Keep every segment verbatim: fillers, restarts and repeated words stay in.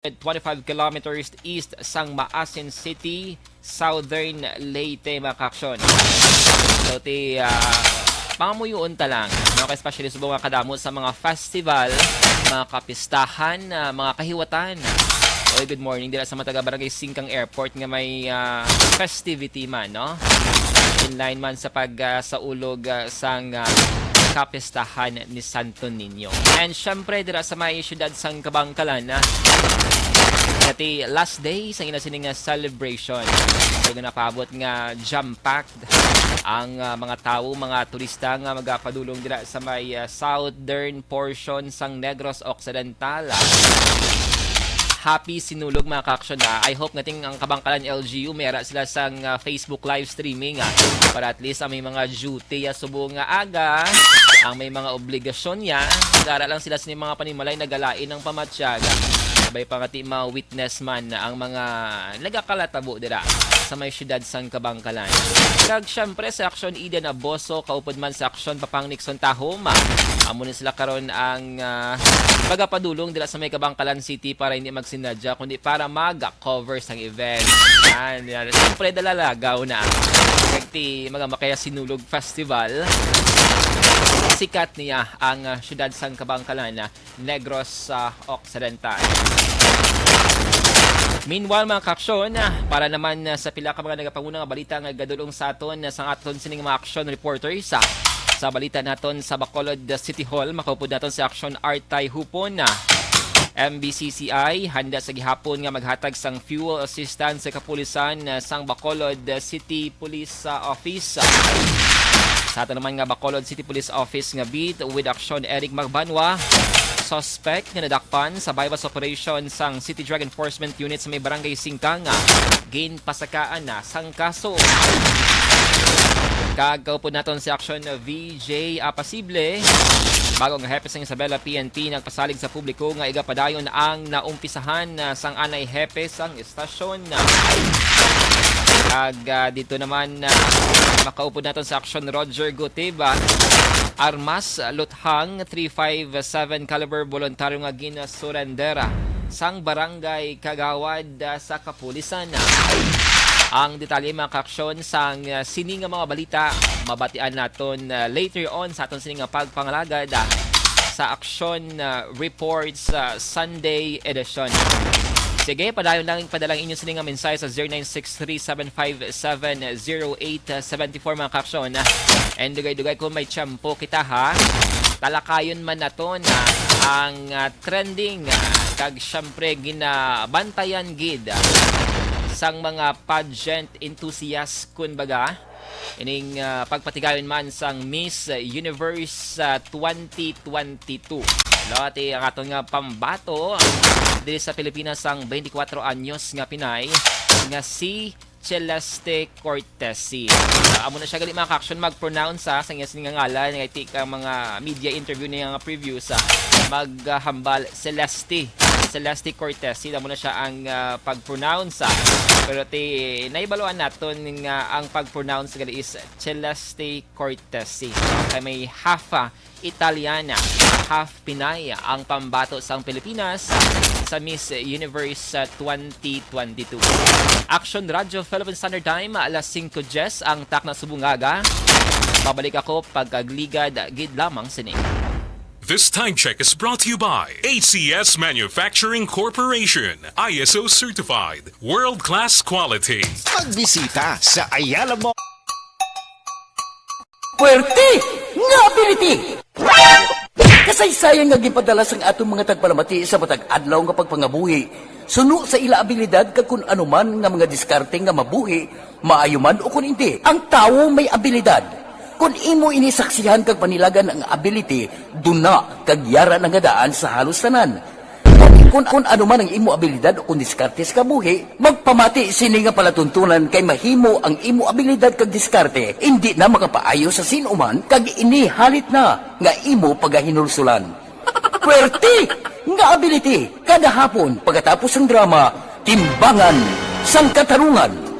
twenty-five kilometers east sang Maasin City, Southern Leyte, mga kaaksyon. So, ti, ah, pangamuyoon ta lang, no? Kay especially subong nga kadamo sa mga festival, mga kapistahan, ah, mga kahiwatan. Oy, good morning dira sa mga taga Barangay Singkang Airport nga may, ah, festivity man, no? In line man sa pag, ah, saulog, ah, sang, ah, kapistahan ni Santo Niño. And syempre, dira sa may siyudad sang Kabangkalan, ah, nga ti last day sang ila sini nga celebration. So, nga napaabot nga jam-packed ang, ah, mga tawo, mga turista nga magapadulong dira sa may, ah, southern portion sang Negros Occidental. Happy Sinulog, mga kaaksyon, ah. I hope nga ting ang Kabangkalan L G U, may ara sila sang, ah, Facebook live streaming, ah, para at least ang may mga duty, ah, subong nga aga, ang may mga obligasyon niya, gara lang sila sa mga panimalay nagalain ang pamatyag, ah. Sabay pa nga ti ma-witness man ang mga nagakalatabo dira sa may siyudad sang Kabangkalan. Kag syempre sa Aksyon Eden Aboso, kaupod man sa Aksyon Papang Nixon Tahoma, amo ni sila karon ang, ah, magapadulong dira sa may Kabangkalan City para hindi magsinadya, kundi para mag-cover sang event. Yan, yan. Siyempre, dalalagaw na. Kag ti mga Makaya Sinulog Festival, sikat niya ang, ah, siyudad sang Kabangkalan, ah, Negros, ah, Occidental. Meanwhile, mga kaaksyon, ah, para naman, ah, sa pila ka mga nagapanguna nga balita nga gadulong sa aton, ah, sang aton sining mga action reporters, ah, sa balita naton sa Bacolod, ah, City Hall, makaupod naton si Action Artay Hupon, ah, M B C C I, handa sa gihapon nga maghatag sang fuel assistance sa kapulisan, ah, sang Bacolod, ah, City Police, ah, Office. Sa aton naman nga Bacolod City Police Office nga beat with Action Eric Magbanwa, suspect nga nadakpan sa buy-bust operation sang City Drug Enforcement Unit sa may Barangay Singkang, ah, ginpasakaan na sang kaso. Kag kaupod naton si Action V J Apasible, bago nga hepe sang Isabela P N P, nagpasalig sa publiko nga igapadayon ang naumpisahan, ah, sang anay hepe sang estasyon. Kag, ah, dito naman, ah, makaupod naton sa Action Roger Gutib, ah, armas, luthang three five seven caliber voluntaryo nga ginasurrender, ah, sang barangay kagawad, ah, sa kapulisan. Ang detalye, mga kaaksyon, sang, ah, sini nga mga balita, mabatian naton, ah, later on sa aton sini nga pagpangalagad, ah, sa Action, ah, Reports, ah, Sunday edition. Sige, padayon lang, padala ang inyo sini nga mensahe sa zero nine six three seven five seven zero eight seven four, mga kaaksyon. And dugay-dugay kung may tiyempo kita, ha, talakayon man naton, ah, ang, ah, trending, ah, kag syempre ginabantayan gid, ah, sang mga pageant enthusiast, kun baga, ining, ah, pagpatigayon man sang Miss Universe, ah, twenty twenty-two. Lati ang aton nga pambato diri sa Pilipinas, ang twenty-four anyos nga Pinay nga si Celeste Cortesi. Ah, amo na siya gali, mga kaaksyon, mag-pronounce, ah, sa iya sini nga ngalan, nga iti ka mga media interview niya nga preview sa maghambal, Celeste. Celeste Cortesi, amo na siya ang, ah, pag-pronounce, ah. Pero ti, naibaluan naton nga ang pag-pronounce gali is Celeste Cortesi. Kay may half, ah, Italiana, half Pinay ang pambato sang Pilipinas sa Miss Universe, ah, twenty twenty-two. Action Radyo Philippine Standard Time, alas singko diyes ang takna subong nga aga. Pabalik ako pagkagligad gid lamang sini. This time check is brought to you by A C S Manufacturing Corporation, I S O certified, world-class quality. Magbisita sa Ayala Mall. Puwerte nga ability! Kasaysayan nga ginpadala sang aton mga tagpalamati sa matag adlaw nga pagpangabuhi, suno sa ila abilidad kag kun ano man nga mga diskarte nga mabuhi, maayo man ukon indi. Ang tawo may abilidad. Kon imo ini saksihan kag panilagan ang ability, duna kag yara na nga daan sa halos tanan. Kon, kon ano man ang imo abilidad o kon diskarte sa kabuhi, magpamati sini nga palatuntunan kay mahimo ang imo abilidad kag diskarte indi na makapaayo sa sin-o man kag ini halit na nga imo pagahinulsulan. Puwerte nga ability kada hapon pagkatapos sang drama, Timbangan sang Katarungan.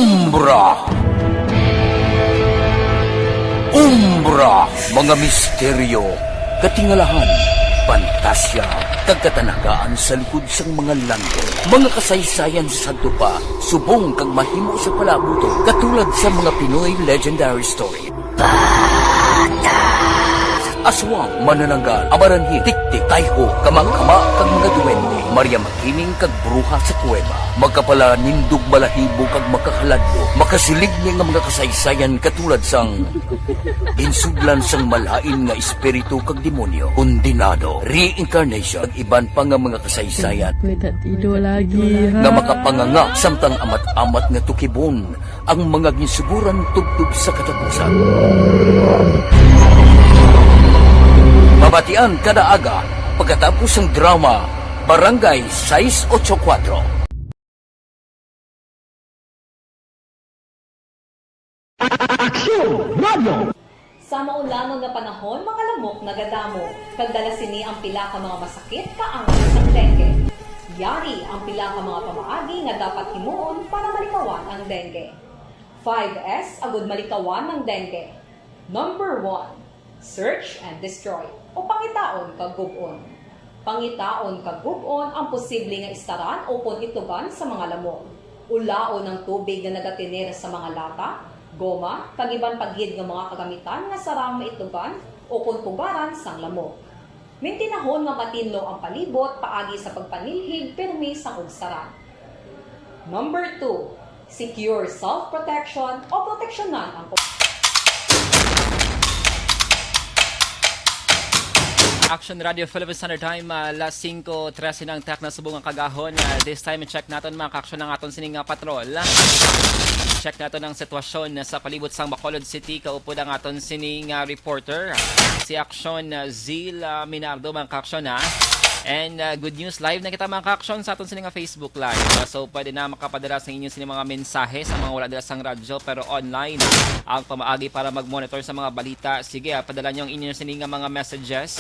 Umbra. Umbra, mga misteryo, katingalahan, pantasya, kag katanagaan sa likod sang mga langit. Mga kasaysayan sa sadto pa, subong kag mahimo sa palabuton, katulad sa mga Pinoy legendary story. Aswang, manananggal, amaranhi, tiktik, tayho, kamangkama, kag mga duwende, Maria Makining kag bruha sa kuweba, makapalanindog balahibo kag makahaladlok, makasilig ni nga mga kasaysayan katulad sang ginsudlan sang malain nga espiritu kag demonyo, kondenado, reincarnation, kag iban pa nga mga kasaysayan Kuya Tatido lagi, nga ha? makapanganga samtang amat-amat nga tukibon ang mga ginsuguran tubtob sa katapusan. Mabatian kada aga pagkatapos sang drama Barangay sais ocho kuwatro. Aksyon Radio! Sa maulangon nga panahon, mga lamok nagadamo, kag dala sini ang pila ka mga masakit ka angay sang dengue. Yari ang pila ka mga pamaagi nga dapat himuon para malikawan ang dengue. Five S agud malikawan ang dengue. Number one, search and destroy, o pangitaon kag gub-on. Pangitaon kag gub-on ang posible nga istaran ukon itlugan sa mga lamok. Ulaon ang tubig nga nagatener sa mga lata, goma, kag iban pa gid nga mga kagamitan nga sarang maitlugan ukon pugaran sang lamok. Mintinahon nga matinlo ang palibot paagi sa pagpanilhig pirmi sang ugsaran. Number two, secure self-protection o proteksyonan ang Action Radio Philippine Standard Time, ah, alas singko trese na ang takna subong nga kagahon. Ah, this time, check naton, mga ka-aksyon, ang aton sining nga patrol. Check naton ang sitwasyon sa palibot sang Bacolod City. Kaupod ang aton sining nga reporter, si Aksyon, ah, Zil, ah, Minardo, mga ka-aksyon, ha. And, ah, good news, live na kita, mga ka-aksyon, sa aton sining nga Facebook Live. Ah, so, pwede na makapadala sa inyo sining mga mensahe sa mga wala dala sang radyo, pero online ang pamaagi para mag-monitor sa mga balita. Sige, ah, padala niyo ang inyo sining nga mga messages.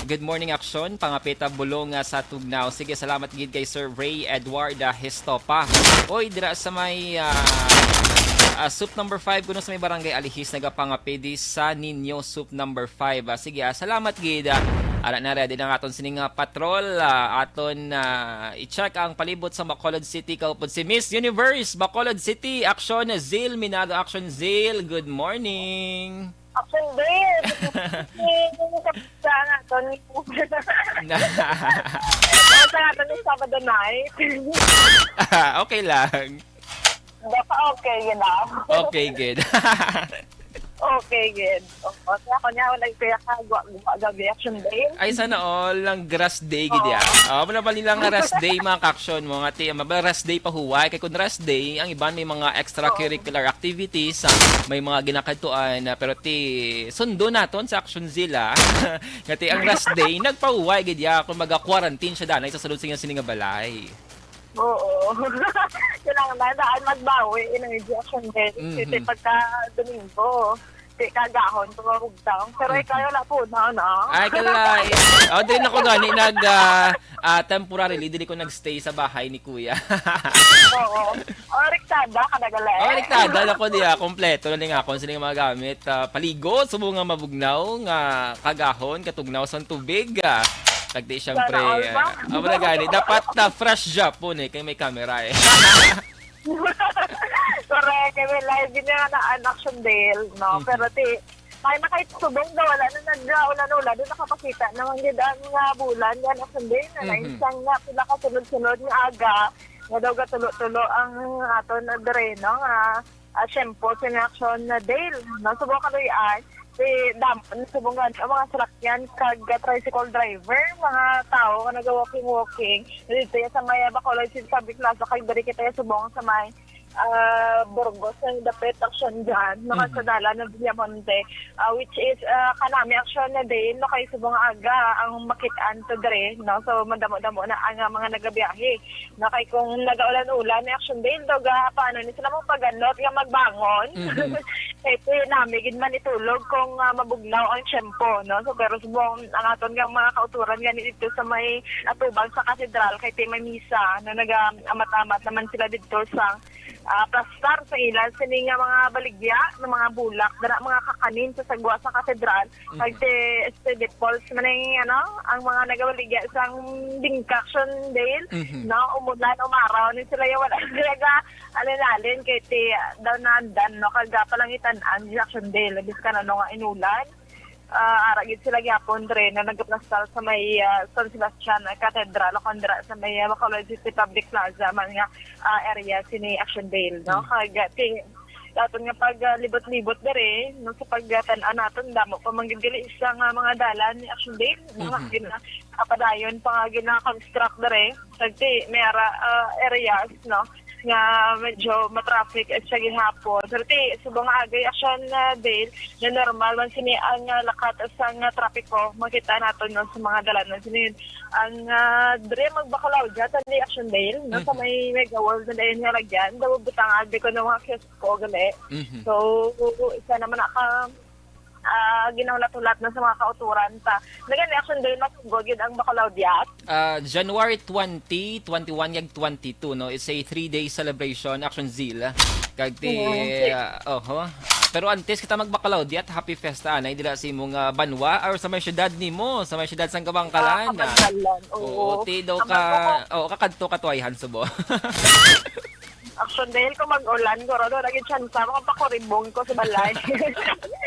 Good morning, Aksyon. Pangapita bulong, ah, sa Tugnaw. Sige, salamat gid kay Sir Ray Edward, ah, Histopa. Oy, dira sa may, ah, ah, soup number five, kuno sa may barangay Alihis, nagapangapidi sa ninyo soup number five. Ah, sige, ah, salamat gid. Ah, ara na, ready na ang aton sining nga patrol. Ah, aton, ah, i-check ang palibot sa Bacolod City. Kaupod si Miss Universe Bacolod City, Aksyon Zil Minado. Aksyon Zil, good morning. Action Day! Sa nga to ni Sa nga to ni Sabado night. Okay lang. Baka okay, you know. Okay, good. Okay, good. Oo, kaya ako niya, wala yung kaya ka, gwa, gwa, gabi Action Day. Ay, sana all, ang grass day, gid ya. Oo, muna ba nila nga rest day, mga ka-aksyon mo, nga ti, maba rest day pa huway, kay kung rest day, ang iban may mga extracurricular activities, ah, may mga ginakadtuan, ah, pero ti, sundo naton sa Action Zilla, nga ti, ang rest day, nagpahuway, gid ya, kung maga-quarantine siya, danay sa sulod sa inyo sini nga balay. Oo. Kailangan na daan magbawi, energy Action Day, Mhm. kasi pagka Domingo, di kagahon, tumawag daw. Pero Mhm. ikaw, wala po na, no? Ay, kalay. Oh, din ako gani nag, ah, ah, temporarily, dili ko nagstay sa bahay ni Kuya. Oo. O, rektada ka na gali. Oh, rektada na ko diya. Kompleto na ning akon sining mga gamit. Ah, paligo, subo nga mabugnaw, nga kagahon, katugnaw sang tubig. Ah, tagdi, syempre, Sana all ba? Ah, amo na gani. Dapat, ah, fresh job po ni, kay may camera eh. Correct. Kay may live din nga na an Action Dale, no? Mhm. Pero ti, may nakahit subong daw, wala na nag-ulan-ulan. Doon nakapakita naman yun ang, ah, bulan, yan, Action Dale, na Mhm. nainsang na pila ka sunod-sunod nga aga, nga daw gatulo-tulo ang aton na dire, no? Nga, ah, shampoo sa Action na Dale, no? Subong kaluy-an, si dam-, subong nga, ang mga salakyan, kag, ah, tricycle driver, mga tao nga naga-walking-walking, dito yan sa may, ah, Bacolod City Public Plaza, kag diri kita yan subong sa may, ah, Burgos, ang dapit Action dyan, no, Mhm. sa dalan ng Villamonte, ah, which is, ah, kanami Action na din, no, kay subong aga ang makit-an to dre, no, so madamo-damo na ang, ah, mga nagabiyahe, no, kay kung nagaulan-ulan, may Action Dale, daw ga, paano ni sila mo paganot nga magbangon? Mhm. Kay ti nami gid man itulog kung, ah, mabugnaw ang tiyempo, no, so pero subong ang aton nga mga kauturan gani dito sa may atubang sa katedral, kay ti may misa, no, naga-amat-amat naman sila dito sa ah, plastar sa ila sini nga mga baligya, nga mga bulak, dara mga kakanin sa sagwa sa katedral. Mhm. Kag ti Este Depols man ang, ano, ang mga nagabaligya sang bingka Action Dale, Mhm. no, umulan, umaraw ni sila yung wala sila ga, alinalin kay ti daw nandan, no, kag palangitan-an sa Action Dale, bisan ano nga inulan. Ah, ara gid sila gyapon dre na nagaplastar sa may, ah, San Sebastian Cathedral o kon dira sa may, ah, Bacolod City Public Plaza man nga, ah, area sini Action Dale, no? Mhm. Kag, ah, ting-, daton nga pag, ah, libot-libot dere, no, sa pagtan-an naton, damo pa man gid gali isa nga mga dalan ni Action Dale, no? Mhm. Gina-, ah, padayon pa nga gina-construct dere. Kag ti, may ara, ah, areas, no, nga medyo matraffic at siya gihapon. Pero ti, subong nga agay Action, ah, Dale, na normal man sini ang, ah, lakat sang, ah, trapiko. Makita naton, no, sa mga dalanan sini. Ang, ah, dre magbakulaw dyan, sa may Action Dale, no, sa Mhm. may Mega World na dayon nga lagyan. Daw butang agay ko ng mga kiosko, gali. Mhm. So, isa naman na ka, ah, ginahulat-hulat na sa mga kauturan sa nagani Action Dale, masugo gid ang Bacalao Diat. Ah, January twenty, twenty-one, kag twenty-two, no? It's a three-day celebration, Action Zeal. Kag ti, Mm, okay. ah, oho. Pero antes kita magbakalaw, diat happy fiesta, anay, dira sa imong, ah, banwa or sa may syudad nimo, sa may syudad sang Kabangkalan, Ah, ah. Kabangkalan, Oo, oo. ti daw Ang ka, banwa ko. oo, kakadto ka tuwayhan, subo. Action Dale, kung mag-ulan, guro, do, lagi chance, makapakuribong ko sa balay.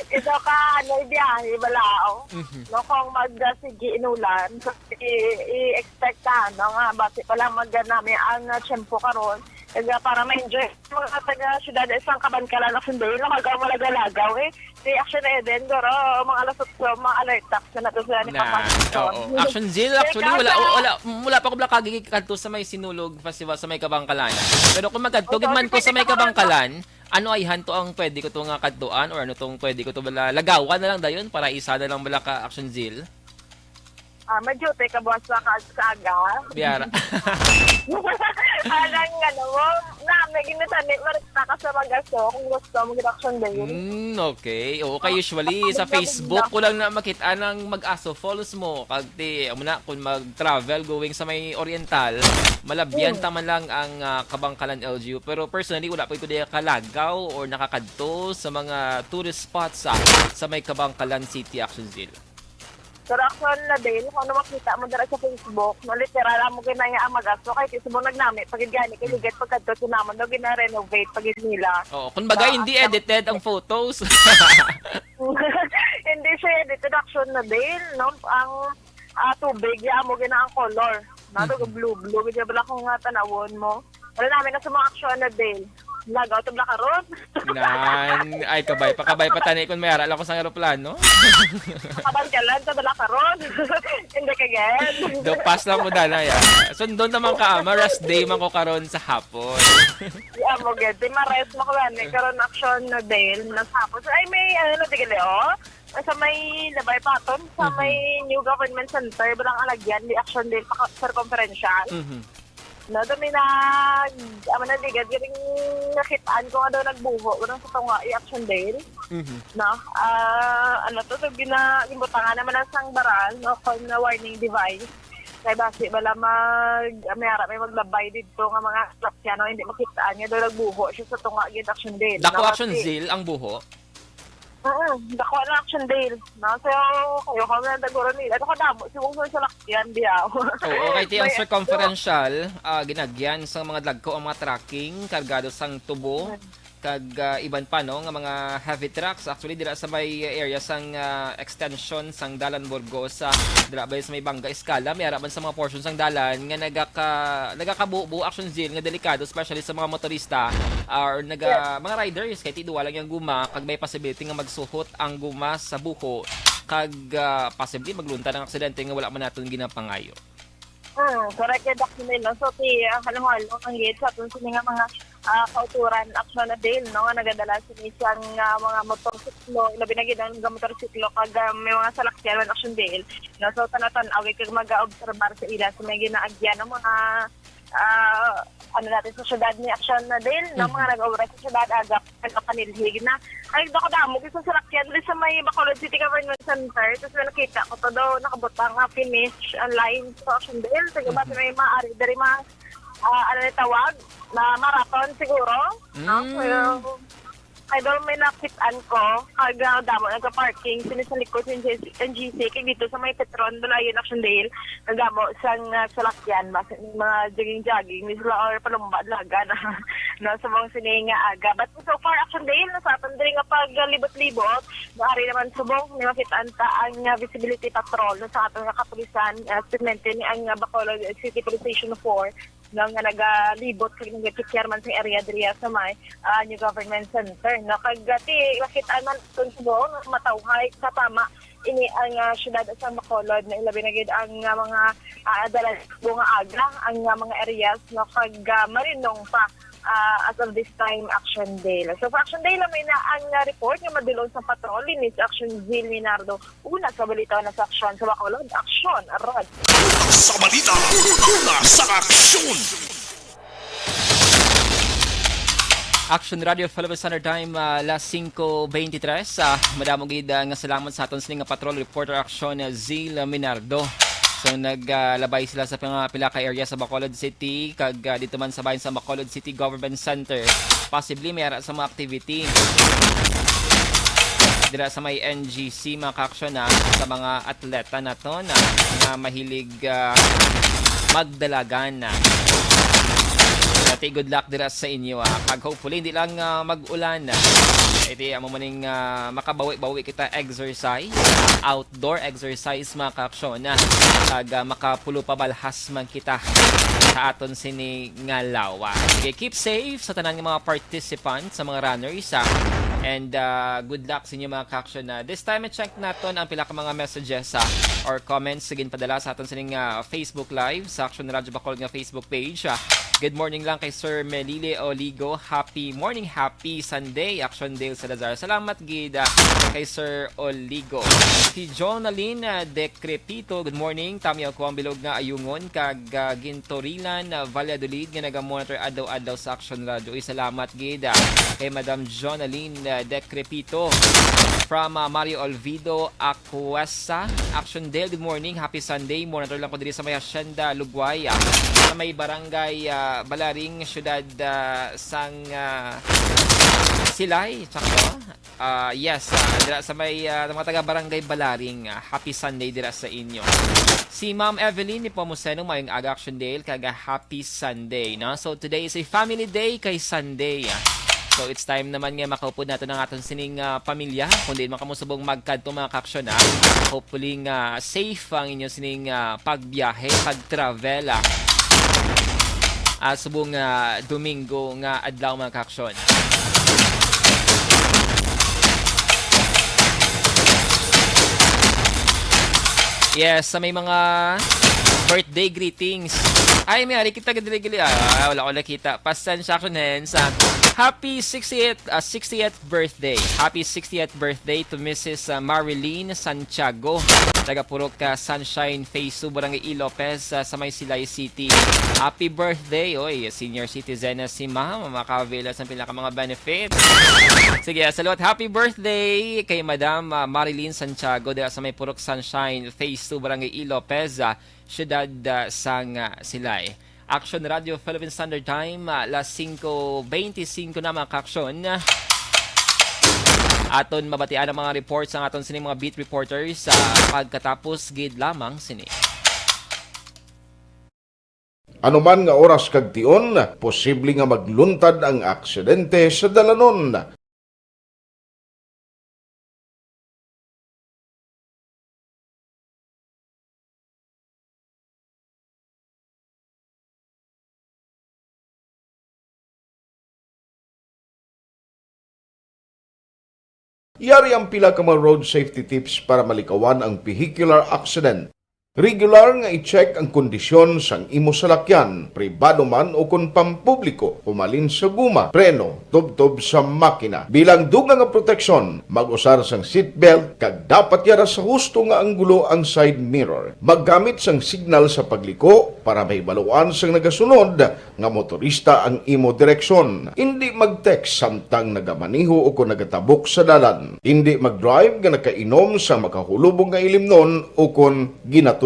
Ito ka, ano, biyahe, balao. Mhm. No, kung mag, ah, sige, inulan, so, i-, i-expect ka, no, nga, basi pa lang mag, ah, nami ang, ah, tiyempo karon. Kaya para ma-enjoy ang mga taga-syudad, isang Kabangkalan, Action Dale, no, kag ang mga lagaw-lagaw, eh. Reaction na din, guro, mga alas otso, mga alert tax na nato sila ni Na, Papa Dixon. oo. Action Zeal, Kaya actually, wala, kaya wala, wala pa ko bala kagigig kadto sa may Sinulog Festival sa may Kabangkalan. Pero kung magkadto Ay, gid man sorry, ko sa pwede may ka pala Kabangkalan, ano ay hanto ang pwede ko to nga kadtuan or ano tong pwede ko to bala lagawan na lang dayon para isa na lang bala ka Action Zeal? Ah, may duty ka buwas sa ka-, sa aga. Biyara. Alang ano mo, na, may ginatani, marita ka sa mag-aso kung gusto mo gid Action Dale. Mm, okay. Oo, kay Ah, usually sa ako Facebook lang ko lang na makita nang mag-aso falls mo. Kag ti, amo na, kung mag-travel going sa may Oriental, malabyan Mm. ta man lang ang, ah, Kabangkalan L G U. Pero personally, wala pa ko diya kalagaw or nakakadto sa mga tourist spots sa, sa may Kabangkalan City, Action Zeal. Pero actual na din, kung ano makita mo dira sa Facebook, no, literal amo gid na nga ang mag-aso, kay subong nagnami pa gid gani, kay Mm. ligad pagkadto sa namon, no, gina-renovate pa gid nila. Oo, kumbaga, Ah, hindi ang edited ang photos. Hindi siya edited, actual na din, no? Ang, ah, tubig, ya amo gid na ang color. No? Mhm. Blue, blue, gid bala kung, ah, tanawon mo. Wala namin na sa mga aksyon na din. Lagaw to bala karon. Nan, ay, kabay pa, kabay pa tani kung may ara lang ko sa aeroplano. Kabangkalan to bala karon. Hindi ka, gid. Do pass lang mo, danay, ah. Sundon naman ka, ah, ma-rest day man ko karon sa hapon. Di amo, gid. Di ma-rest mo ko gani. Karon aksyon na din. Nas hapon. So, ay, may, ano, na tigili, oh. Sa may Labay Paton, sa Mhm. may New Government Center, Balang Alagyan, di aksyon din pa circumferential. Mhm. No, kami nag, amo na, di gid, galing nakitaan ko nga daw nagbuho, walang sa tunga, i-action din. Mhm. No? Ah, ano to, so, gina-, gimbutangan naman ang sang baral, no, kung na warning device. Kay basi bala mag, may ara may maglabay dito nga mga sakyan, no, hindi makitaan nga daw nagbuho siya sa tunga, gid action din. Dako no? Action Kasi, Zil ang buho? Oo, dako na action din. No? So, kayo ka na daguro nila. Ano ka damo? Si Wong sa lakyan, di ako. Oo, kay ti ang May circumferential, ah, ginagyan sa mga dagko ang mga trucking, kargado sang tubo, Mm. kag, ah, iban pa, no, nga mga heavy trucks. Actually, dira sa may area sang, ah, extension sang Dalan Burgos, ah, dira ba sa may Banga Escala, may ara man sa mga portion sang dalan nga nagaka-, nagakabubo, action Zil, nga delikado, especially sa mga motorista, ah, or naga-, Yes. mga riders, kay ti duwa lang yung guma, kag may possibility nga magsuhot ang guma sa buho, kag, ah, possibly maglunta ng aksidente nga wala man naton ginapangayo. Hmm, correct, eh, Doc Nilo. So, ti, ah, halo-halo ang gate sa aton sini nga mga, ah, kauturan, action na din, no, nga nagadala sini siyang, ah, mga motorsiklo, labi na gid ang mga motorsiklo, kag, ah, may mga salakyan man action din, no. So, tanaw-tanaw, kag mag-obserbar sa ila sa may ginaagyan, no, mga, ah, ano natin sa syudad ni action na din, no, Mhm. mga nag-obra sa syudad, agap, nagpapanilhig na. Ay, dako damo, sa salakyan, diri sa may Bacolod City Government Center, tapos may nakita ko to daw, nakabutang nga finish, ang line sa action din. Sa iba, Mhm. may maaari, diri mga ah, ano ni tawag? Na marathon siguro, no? Mm. Pero, idol, may nakit-an ko, kag, ah, damo nagka-parking sini sa likod sa N G C, N G C, kay dito sa may Petron, Balayan, Action Dale, nagdamo sang, ah, salakyan, ba, sa mga jogging-jogging, ni sila or palumba, dalagan, no, sa mga sini nga aga. But so far, Action Dale, no, sa aton diri nga paglibot-libot, no, ari naman subong, ni makit-an ta ang, ah, visibility patrol, no, sa aton nga kapulisan, ah, especially ni ang, ah, Bacolod City Police Station four, no, nga nagalibot kag nagacheck man sa area diriya sa may, ah, New Government Center, no? Kag, ah, ti, makita man itong Cebu nga matawhay sa tama ini ang, ah, syudad sa Bacolod, na ilabi na gid ang, ah, mga, ah, dala nga aga ang, ah, mga areas, no? Kag, ah, marinong pa, ah, as of this time, Action Dale. So, for Action Dale, may na ang, ah, report nga madulong sa patrol ni Miss Action Jill Minardo. Una sa balita, una sa aksyon sa Bacolod, Aksyon, Rod. Sa balita, una sa aksyon. Action Radio Philippine Standard Time, ah, alas singko beintitres. Ah, madamo gid, ah, nga salamat sa aton sini nga patrol reporter Aksyon, ah, Zil Minardo. So, naglabay sila sa mga pila ka area sa Bacolod City, kag, ah, dito man sa bayan sa Bacolod City Government Center. Possibly may ara sa mga activity dira sa may N G C, mga kaaksyon, ah, sa mga atleta naton, ah, nga mahilig, ah, magdalagan, ah. Dati, good luck dira sa inyo, ah. Kag hopefully, hindi lang, ah, mag-ulan, ah. Iti, amo maning, ah, makabawi-bawi kita exercise, outdoor exercise, mga kaaksyon, ah. Kag, ah, makapulo pa balhas man kita sa aton sini nga lawa. Sige, keep safe sa tanan nga mga participants, sa mga runners, ah. And, ah, good luck sa inyo, mga kaaksyon, ah. This time, i-check naton ang pila ka mga messages, ah, or comments sa ginpadala sa aton sining, ah, Facebook Live, sa Action Radio Bacolod nga Facebook page, ah. Good morning lang kay Sir Melile Oligo. Happy morning, happy Sunday, Action Dale Salazar. Salamat gid, ah, kay Sir Oligo. Si Jonalyn, ah, Decrepito, good morning. Tami ako ang bilog nga ayungon kag, ah, Ginturilan, ah, Valladolid nga naga-monitor adlaw-adlaw sa Action Radio. Uy, salamat gid, ah, kay Madam Jonalyn, ah, Decrepito. From, ah, Mario Olvido Acuesa, Action Dale, good morning, happy Sunday. Monitor lang ko diri sa may Hacienda Lugway, ah, sa may barangay, ah, Balaring, siyudad, ah, sang, ah, Silay, sakto? Ah, yes, ah, dira sa may, ah, mga taga Barangay Balaring, ah, happy Sunday dira sa inyo. Si Ma'am Evelyn Nepomuceno, maayong aga, Action Dale, kag, ah, happy Sunday, no? So, today is a family day kay Sunday, ah. So, it's time naman nga makaupod naton ang aton sining, ah, pamilya. Kung di man kamo subong magkadto, mga kaaksyon, ah. Hopefully nga safe ang inyo sining, ah, pagbiyahe, pag-travel, ah. Ah, subong, ah, Domingo nga adlaw, mga kaaksyon. Yes, sa may mga birthday greetings. Ay, may ari kita gid diri, ah, wala ko nakita. Pasensya ko na yan sa happy sixtieth, ah, sixtieth birthday. Happy sixtieth birthday to Missus, ah, Marilyn Santiago, taga Purok, ah, Sunshine Phase two, Barangay E. Lopez, ah, sa may Silay City. Happy birthday, oy, senior citizen na si ma'am, makavail sa pila ka mga benefits. Sige, ah, salud. Happy birthday kay Madam, ah, Marilyn Santiago, dira sa may Purok Sunshine Phase two, Barangay E. Lopez, ah, siyudad, ah, sang, ah, Silay. Action Radio Philippine Standard Time, ah, alas singko beintisinko na, mga kaaksyon. Aton mabatian ang mga reports sang aton sining mga beat reporters sa pagkatapos gid lamang sini. Anuman nga oras kag tion, posible nga magluntad ang aksidente sa dalanon. Yari ang pila ka mga road safety tips para malikawan ang vehicular accident. Regular nga i-check ang kondisyon sang imo salakyan, pribado man o kon pampubliko, humalin sa guma, preno, tubtob sa makina. Bilang dugang nga proteksyon, mag-usar sang seatbelt kag dapat yara sa husto nga anggulo ang side mirror. Maggamit sang signal sa pagliko para mahibaluan sang nagasunod nga motorista ang imo direksyon. Indi mag-text samtang nagamaneho o kon nagatabok sa dalan. Indi mag-drive nga nakainom sa makahulubong nga ilimnon o kon ginatuyo.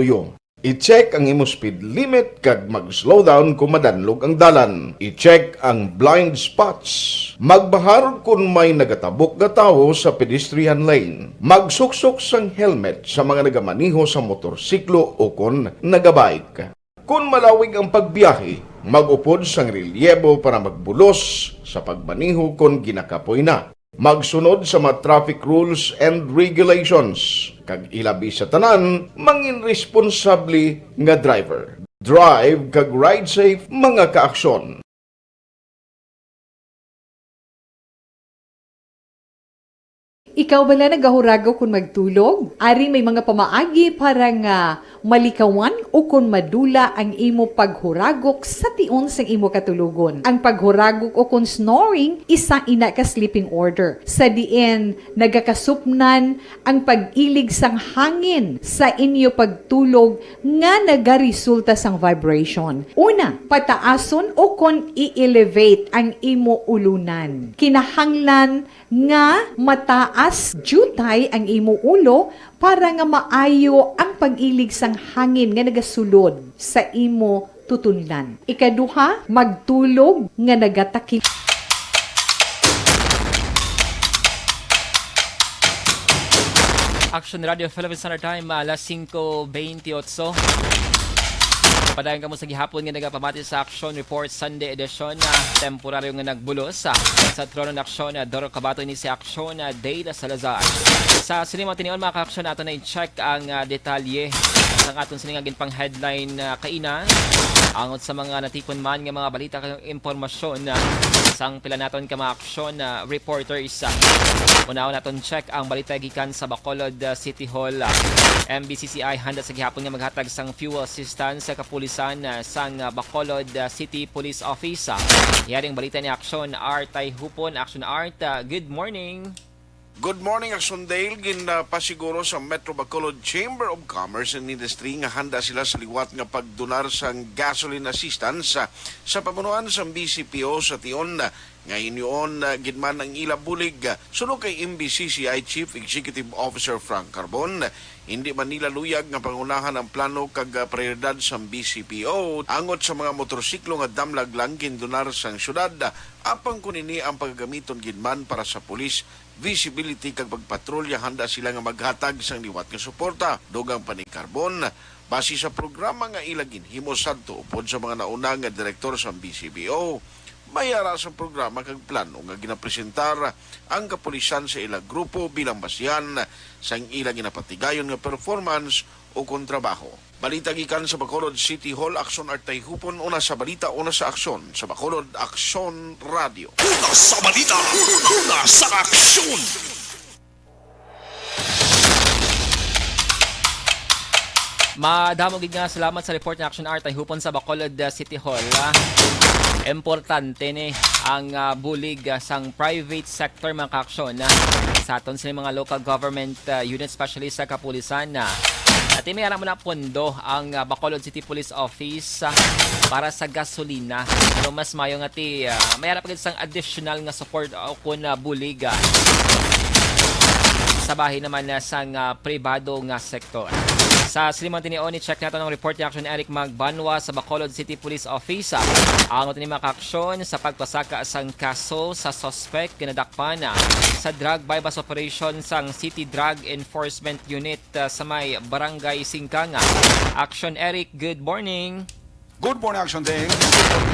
I-check ang imo speed limit kag mag-slow down kung madanlog ang dalan. I-check ang blind spots. Magbahar kon may nagatabok nga tawo sa pedestrian lane. Magsuksok sang helmet sa mga nagamaneho sa motorsiklo o kon nagabike. Kon malawig ang pagbiyahe, mag-upod sang relyebo para magbulos sa pagmaneho kon ginakapoy na. Magsunod sa mga traffic rules and regulations, kag ilabi sa tanan, mangin responsable nga driver. Drive kag ride safe, mga kaaksyon. Ikaw bala nagahuragok kon magtulog? Ari may mga pamaagi para nga malikawan o kon madula ang imo paghuragok sa tion sang imo katulogon. Ang paghuragok o kon snoring, isa ina ka sleeping order, sa diin nagakasupnan ang pag-ilig sang hangin sa inyo pagtulog nga nagaresulta sang vibration. Una, pataason o kon i-elevate ang imo ulunan. Kinahanglan nga mataas diutay ang imo ulo para nga maayo ang pag-ilig sang hangin nga nagasulod sa imo tutunlan. Ikaduha, magtulog nga nagatakil. Action Radio Philippine Standard Time, alas singko bentiocho. Padayon kamo sa gihapon nga nagapamati sa Action Report Sunday Edition, ah, temporaryo nga nagbulos, ah, sa trono ng aksyon, ah, Doro Kabato ni si Action, ah, Dale Salazar. Sa sini mga tinion, mga kaaksyon, ato na i-check ang, ah, detalye sang aton sini nga ginpang-headline, ah, kaina. Angot sa mga natipon man nga mga balita kag impormasyon, ah, sang pila naton ka mga aksyon, ah, reporters, ah. Unahon naton check ang balita gikan sa Bacolod, ah, City Hall, ah. M B C C I handa sa gihapon nga maghatag sang fuel assistance sa kapulisan, ah, sang, ah, Bacolod, ah, City Police Office, ah. Yari ang balita ni Action Art Tayhupon. Action Art, ah, good morning. Good morning, Action Dale. Ginapasiguro sa Metro Bacolod Chamber of Commerce and Industry nga handa sila sa liwat nga pagdunar sang gasoline assistance sa, sa pamunuan sang B C P O sa tion nga inyoon, ah, gid man ang ila bulig. Suno kay M B C C I Chief Executive Officer Frank Carbon, hindi man nila luyag nga pangunahan ang plano kag, ah, prioridad sang B C P O angot sa mga motorsiklo nga damlag lang gindunar sang syudad, apang kun ini ang pagagamiton gid man para sa pulis, visibility kag pagpatrolya, handa sila nga maghatag sang liwat nga suporta. Dugang pa ni Carbon, base sa programa nga ila ginhimo sadto upod sa mga nauna nga direktor sang B C P O, may ara sang programa kag plano nga ginapresentar ang kapulisan sa ila grupo bilang basihan sang ila ginapatigayon nga performance o kon trabaho. Balita gikan sa Bacolod City Hall, Action Art Tayhupon, una sa balita, una sa aksyon. Sa Bacolod, Aksyon Radio. Una sa balita, una sa aksyon. Madamo gid nga salamat sa report ni Action Art Tayhupon sa Bacolod, uh, City Hall, ah. Importante ni ang, ah, bulig, ah, sang private sector, mga kaaksyon, ah, sa aton sini mga local government, ah, unit, especially sa kapulisan, ah. At may ara man na pondo ang, ah, Bacolod City Police Office, ah, para sa gasolina. Ano mas mayo nga ti, ah, may ara pa gid sang additional nga support o kon, ah, bulig, ah, sa bahin naman, ah, sang, ah, pribado nga sektor. Sa siling man tinion, i-check naton ang report ni Action Eric Magbanwa sa Bacolod City Police Office. Ang aton mga kaaksyon sa pagpasaka sang kaso sa suspect nga nadakpan, ah, sa drug buy-bust operation sang City Drug Enforcement Unit, ah, sa may Barangay Singkang. Action Eric, good morning. Good morning, Action Team.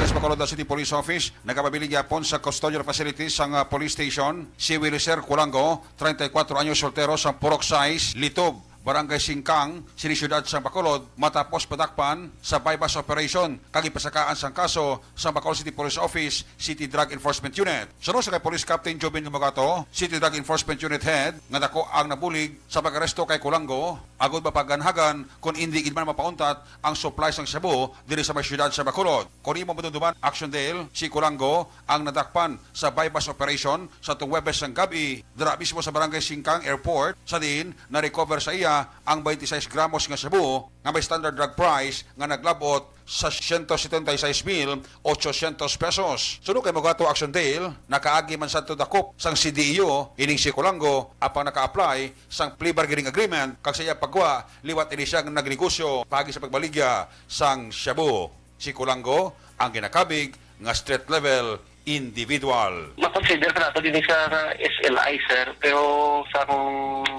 Sa Bacolod City Police Office, nagapabilin gyapon sa custodial facilities sang, ah, police station si Wiliser Culango, treinta y cuatro anyos, soltero, sang Purok sais, Litob, Barangay Singkang, sini siyudad sang Bacolod, matapos padakpan sa buy-bust operation kag ipasakaan sang kaso sa Bacolod City Police Office, City Drug Enforcement Unit. Suno sa kay Police Captain Jobin Lumogato, City Drug Enforcement Unit Head, nga dako ang nabulig sa pag-aresto kay Culango, agod mapaganhagan kon indi gid man mapauntat ang supply sang shabu diri sa may siyudad sa Bacolod. Kon imo madumduman, Action Dale, si Culango ang nadakpan sa buy-bust operation sa tuong Huwebes sang gab-i, dira mismo sa Barangay Singkang Airport, sa diin na-recover sa iya ang twenty-six gramos nga shabu nga may standard drug price nga naglabot sa siyento setenta y seis mil ochocientos pesos. Suno kay Mogato Action Dale, nakaagi man sadto dakop sang C D E U ining si Kulango, apang naka-apply sang plea bargaining agreement kag sa iya pagwa liwat ini siya nga nagnegosyo paagi sa pagbaligya sang shabu. Si Kulango ang ginakabig nga street level individual. Makonsider pa nato din sa S L I, sir, pero sa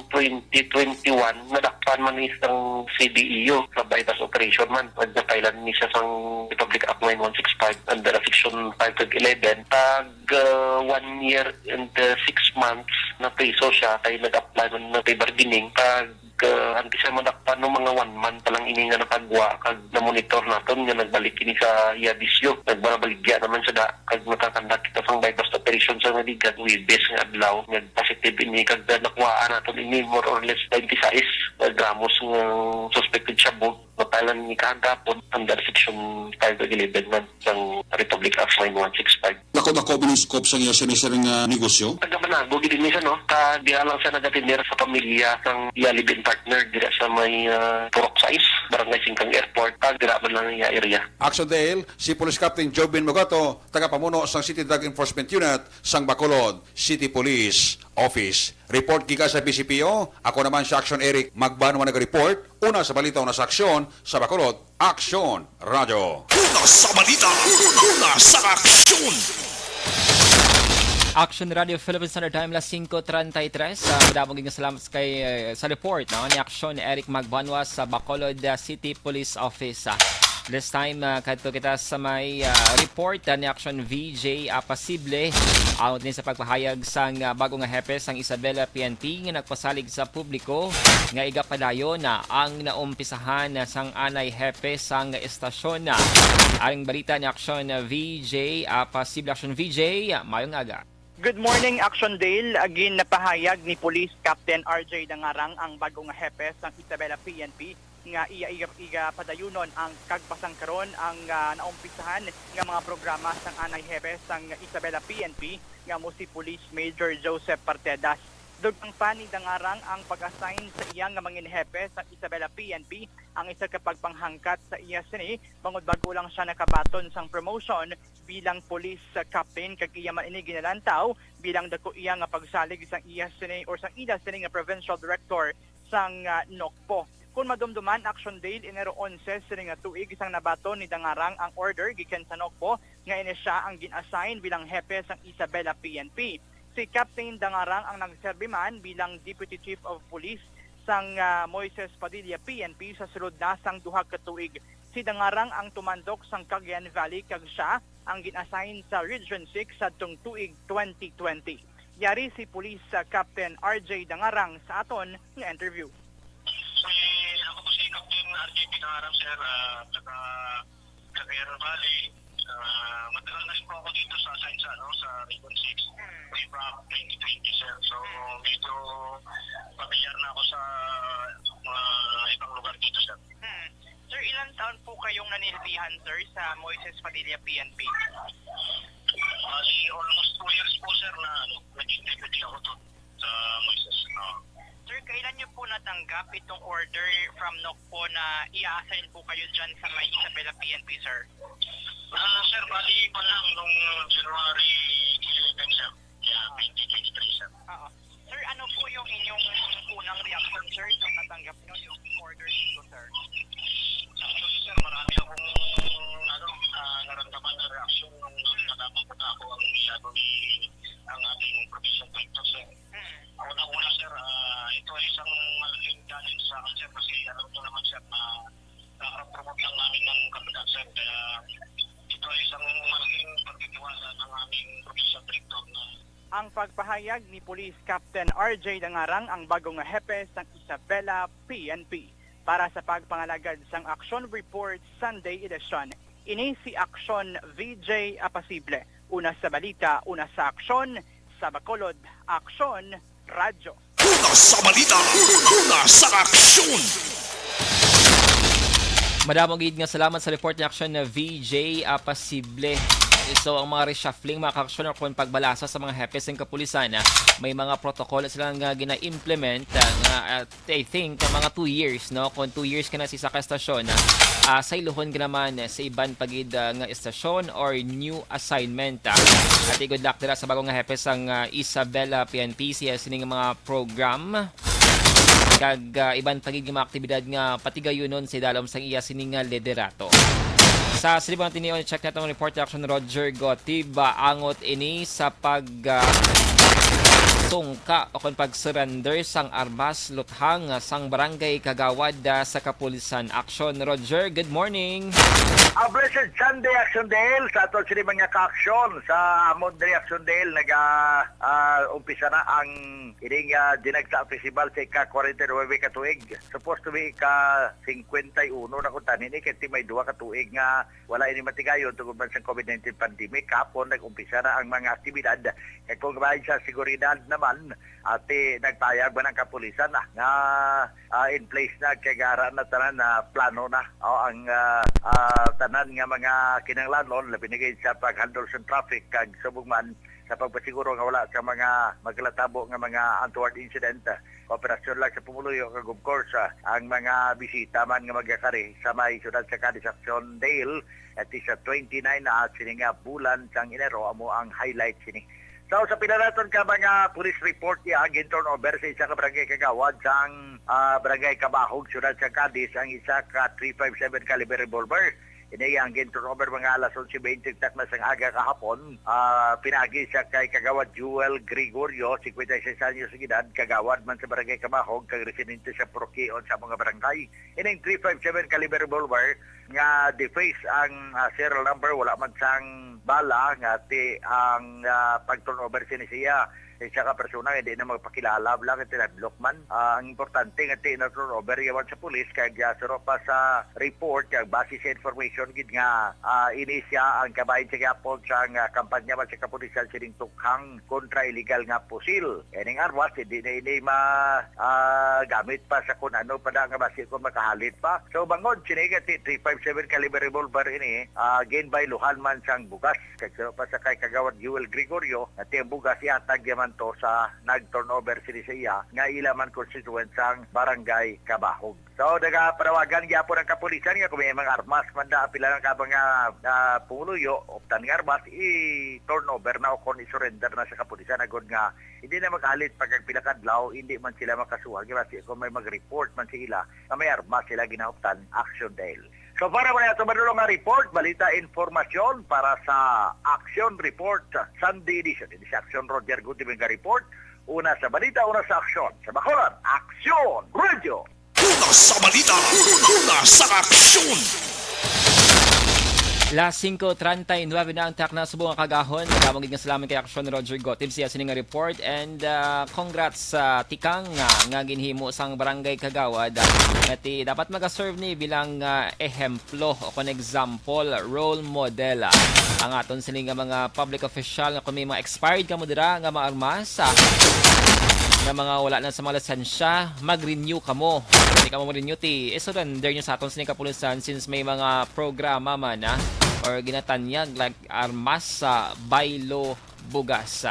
twenty twenty-one, nadakpan man ni sang C D E U sa buy-bust operation man. Nagpailan ni siya sang Republic Act nine one six five under Section five eleven. Pag, uh, one year and, uh, six months na preso siya kay nag-apply man na kay bargaining. Pag, uh, antes siya madakpan, no, mga one month pa lang ini nga nakagwa, kag na-monitor naton nga nagbalik ini sa iya bisyo. Nagbaligya naman siya da, kag nakakandak kita sang buy-bust operation sa Naligan, Huwebes nga adlaw, nag-positive ini, kag nakuhaan naton ini more or less twenty-six nga gramos nga suspected shabu. Matalan ni kahagapon under Section five eleven man sang Republic Act nine one six five. Dako-dako man ang scope sang iya sini, sir, nga negosyo? Taga Banago gid ini siya, no? Kag dira lang siya nagatinir sa pamilya sang iya live-in partner dira sa may, ah, Purok sais, Barangay Singkang Airport, kag dira man lang iya area. Action Dale, si Police Captain Jobin Mogato, tagapamuno sang City Drug Enforcement Unit sang Bacolod City Police Office. Report gikan sa P C P O, ako naman si Action Eric Magbanwa nag-report. Una sa balita, una sa aksyon, sa Bacolod, Aksyon Radyo. Una sa balita, una sa aksyon. Action Radio Philippines Standard Time, las singko treinta y tres. Ah, madamo gid nga salamat kay, eh, sa report, no, ni Aksyon Eric Magbanwa sa Bacolod, ah, City Police Office. Ah, this time, ah, kadto kita sa may, ah, report, ah, ni Aksyon V J Apasible. Auntin sa pagpahayag sang, ah, bago nga hepe sang Isabela P N P nga nagpasalig sa publiko nga igapadayon na ang naumpisahan sang anay hepe sang estasyon. Aring balita ni Action V J, ah, Pasible Action V J, mayong aga. Good morning, Action Dale. Again, napahayag ni Police Captain R J Dangarang ang bagong hepe sang Isabela P N P nga iya, iya, iya padayunon ang kagpasangkaron ang, ah, naumpisahan nga mga programa sang anay hepe sang Isabela P N P nga mo si Police Major Joseph Partedas. Dugang pa ni Dangarang ang pag-assign sa iya nga mangin hepe sa Isabela P N P, ang isa ka pagpanghangkat sa iya sini bangod bag-o lang siya nakabaton sang promotion bilang police captain, kag iya man ini ginalantaw bilang dako iya nga pagsalig sang iya sini or sang ila sini nga provincial director sang, ah, NOCPO. Kon madumduman, Action Dale, Enero onse sini nga tuig sang nabaton ni Dangarang ang order gikan sa NOCPO nga ini siya ang gin-assign bilang hepe sang Isabela P N P. Si Captain Dangarang ang nagserbi man bilang Deputy Chief of Police sang, ah, Moises Padilla P N P sa sulod na sang duha ka tuig. Si Dangarang ang tumandok sang Cagayan Valley kag siya ang gin-assign sa Region six sadtong tuig twenty twenty. Yari si Police, ah, Captain R J Dangarang sa aton nga interview. Si, ako po si Captain R J P Dangarang, sir, ah, taga Cagayan Valley. Ah, matagal na rin po ako dito sa assign sa, ano, sa Region six, way back twenty twenty, sir. So, medyo pamilyar na ako sa mga ibang lugar dito, sir. Hmm. Sir, ilang taon po kayong nanilbihan, sir, sa Moises Padilla P N P? Bali, almost two years po, sir, na, ano, naging deputy ako doon sa Moises. Ah. Sir, kailan niyo po natanggap itong order from NOCPO na i-assign po kayo dyan sa may Isabela P N P, sir? Ah, sir, bali pa lang nung January eleven, sir. Yeah, twenty twenty-three, sir. Oo. Sir, ano po yung inyong unang reaction, sir, nung natanggap niyo yung order dito, sir? Actually, sir, marami akong, ano, ah, naramdaman na reaction nung nalaman ko na ako ang shadow ni, ang ating provincial director, sir. Hmm. Unang-una, sir, ah, ito ay isang malaking challenge sa akin, sir, kasi alam ko naman, sir, na nakapromote lang namin ng kapitan, sir. Kaya ito ay isang malaking pagtitiwala ng aming provincial director na Ang pagpahayag ni Police Captain R J Dangarang, ang bago nga hepe sang Isabela P N P. Para sa pagpangalagad sang Action Report Sunday Edition, ini si Action V J Apasible. Una sa balita, una sa aksyon, sa Bacolod, Action Radyo. Una sa balita, una sa aksyon. Madamo gid nga salamat sa report ni Action V J Apasible. So, ang mga reshuffling, mga kaaksyon, o kung pagbalasa sa mga hepe sang kapulisan, ah, may mga protocol sila nga gina-implement, ah, nga, ah, I think, ah, mga two years, no? Kung two years ka na sa isa ka estasyon, ah, ah, sayluhon ka naman, eh, sa iban pa gid, ah, nga estasyon or new assignment, ah. At good luck dira sa bagong nga hepe sang, ah, Isabela P N P, siya sining mga program kag, ah, iban pa gid nga mga aktibidad nga patigayunon sa idalom sang iya sini nga liderato. Sa Siliban Ateneo, check naton ang report ni Action Roger Gotib, ah, angot ini sa pag, ah, sungka o kon pag-surrender sang armas luthang, ah, sang barangay kagawad, ah, sa kapulisan. Action Roger, good morning. A blessed Sunday, Action Dale, sa aton sini mga ka-aksyon. Sa amon diri, Action Dale, naga, ah, umpisa na ang ining, ah, Dinagsa Festival sa ika-kwarenta y nuebe ka tuig. Supposed to be ika-singkwenta y uno na kuntani ni, kay may duha ka tuig nga wala ini matigayon tungod man sa COVID nineteen pandemic. Kahapon, nag-umpisa na ang mga aktibidad. Kay kung bahin sa seguridad naman, ati nagpayag man ang kapulisan na nga, ah, in place na, kay gara na tanan na plano na. O, ang, ah, ah, tanan nga mga kinahanglanon, labi na gid sa pag-handle sa traffic, kag subong man sa pagpasiguro nga wala sa mga maglatabo nga mga untoward incident. Operasyon lang sa pumuluyo, kag of course, ah, ang mga bisita man nga magakari sa may siyudad sa Cadiz, Action Dale, at sa twenty-nine na sini nga bulan sang Enero amo ang highlight sini. So, sa pila naton ka mga police report, iya ang gin-turnover sa isa ka barangay kagawad sang, ah, barangay Kabahog, siyudad sa Cadiz, ang isa ka three five seven caliber revolver. Ini ang gin-turnover mga alas onse bente tak na sang aga kahapon. Ah, pinagi siya kay Kagawad Jewel Gregorio, cincuenta y seis anyos ang edad, kagawad man sa barangay Kabahog, kag residente sa Puroquion sa mga barangay. Ining three five seven caliber revolver nga deface ang, ah, serial number, wala man sang bala, nga ti ang, ah, pag-turnover sini siya sa isa ka persona nga hindi na magpakilala, bala nga tinadlok man. Ah, ang importante nga ti na-turnover yawan sa pulis, kay, ah, suro pa sa report, kag base sa information gid nga, ah, ini siya ang kabahin sa gihapon sang, ah, kampanya man sa kapulisan sining tukhang kontra illegal nga pusil. Ining armas, hindi na ini ma, ah, gamit pa sa kun ano pa na nga basi kung makahalit pa. So, bangod sini nga ti-, three five seven caliber revolver ini, ah, ginbayluhan man sang bugas. Kag suro pa sa kay Kagawad Jewel Gregorio, nga ti ang bugas ihatag yaman to sa nag-turnover sini sa iya, nga ila man constituent sang Barangay Kabahog. So, nagapanawagan gyapon ang kapulisan nga kung may mga armas man da, pila lang ka mga, ah, pumuluyo, uptan nga armas, i-turnover na o kon i-surrender na sa kapulisan, agod nga hindi na makahalit pa kag pila ka adlaw, hindi man sila makasuhan, nga basi kung may mag-report man sa ila nga may armas sila ginauptan, Action Dale. So, para mo na ito, madulong nga report, balita, informasyon para sa Action Report, Sunday edition. Ini si Action Roger Gutibeng nga report. Una sa balita, una sa aksyon. Sa Bacolod, Aksyon Radio. Una sa balita, una sa aksyon. Las singko treinta y nueve na ang takna subong nga kagahon. Madamo gid nga salamat kay Aksyon Roger Gotib siya sini nga report. And, ah, congrats sa tikang, ah, nga ginhimo sang barangay kagawad, ah, nga ti dapat magaserve ni bilang, ah, ehemplo o kon example, role model, ah, ang aton sini nga mga public official nga kung may mga expired kamo dira nga mga armas, ah, nga mga wala na sa mga lisensya, mag-renew kamo. Hindi kamo mag-renew, ti i-surrender nyo sa aton sini kapulisan since may mga programa man, ah, or ginatanyag like armas sa baylo bugas.